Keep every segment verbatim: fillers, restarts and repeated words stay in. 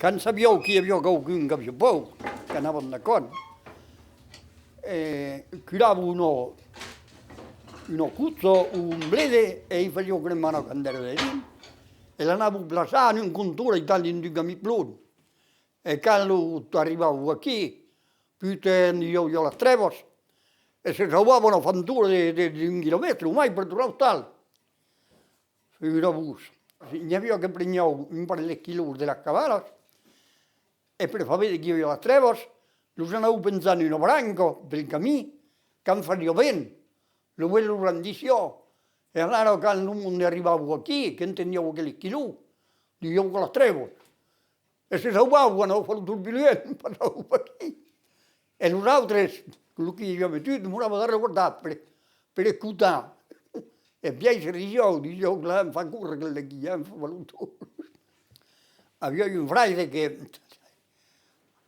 Quand sabián qu'i aviá quauqu'un qu'aviá paur, qu'anavan d'acòrd, e curavan una, una cocha o un blede e i fasián cremar una candèla dedins e l'anavan plaçar en un contorn aital dins un camin plan. E quand lo, t'arribavan aquí, puta, i a, i a las trèvas, e se sauvavan a fentura de, de, d'un quilomètre o mai per tornar a l'ostal. Figura-vos, n'i aviá que prenián un parelh de quilòs de las cavalas, e per far véder qu'i aviá las trèvas, los anavan penjar en una branca pel camin, quand fasiá vent, lo vent los brandissiá, e alara quand lo monde arribava aquí, qu'entendiá aquel esquilon, disiá que las trèvas, e se sauvavan, anavan far lo torpilhèl, passavan per aquí. E los autres, lo qui i aviá metut, demorava darrèr guardar per, per escotar. E pièi se risián, disián: «L'an fach córrer aquel d'aquí, l'an fach far lo torn.» Aviá un fraire que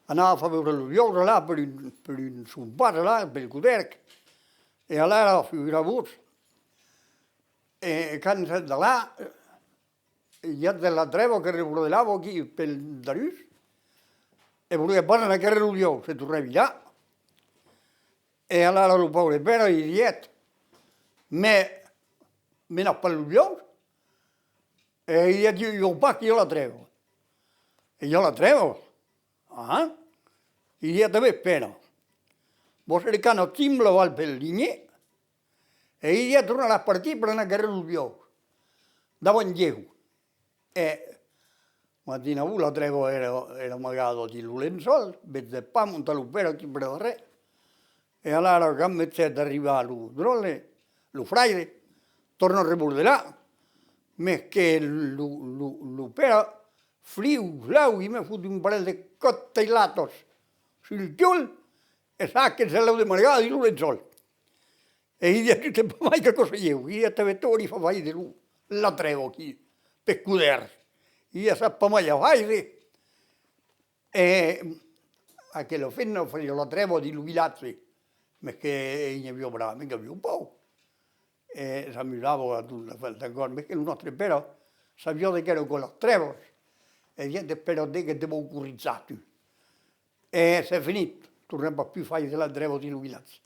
anava far beure los uòus alà per un, per un sompàs alà, pel codèrc, e alara, figura-vos, e quand sèt d'alà, i a de la trèva que rebordelava aquí pel darús, e volguèt pas anar quèrre los uòus, se tornèt virar, e alara lo paure pèra i diguèt: «Mès, menatz pas los uòus?» E i diguèt: «Ieu, ieu pas, qu'i a la trèva.» «E i a la trèva?» «Ah?» I diguèt: «Avètz pena. Vòstre can Atim la val pel linhèr, e i diguèt: tornaràs partir per anar quèrre los uòus davant ieu.» E matin a bon, la trèva èra, èra amagada dins lo lençòl, vetz pas montar lo pèra aquí per darrèr. E alara, quand vegèt arribar lo dròlle, lo fraire, torna rebordelar, mès que lo, lo, lo pèra, fliu, flau, i me fot un parelh de coteilatas sul cul, e sap que se lèu de margada dins lo lençòl. E i diguèt: «Tu, t'es pas mai qu'aquò, se ieu.» I diguèt: «Tanben, tu, li fas faire de lo, la trèva aquí, pels codèrcs.» I diguèt: «Sap pas mai a faire.» E aquela femna fasiá la trèva dins lo vilatge, mès que i n'i aviá bravament qu'avián paur. E s'amusava a tot far d'acòrd, mès que lo nòstre pèra sabiá de qu'èra aquò las trèvas, e diguèt: «Espèra de que te vau corrijar, tu.» E s'es finit, tornèt pas pus faire de la trèva dins lo vilatge.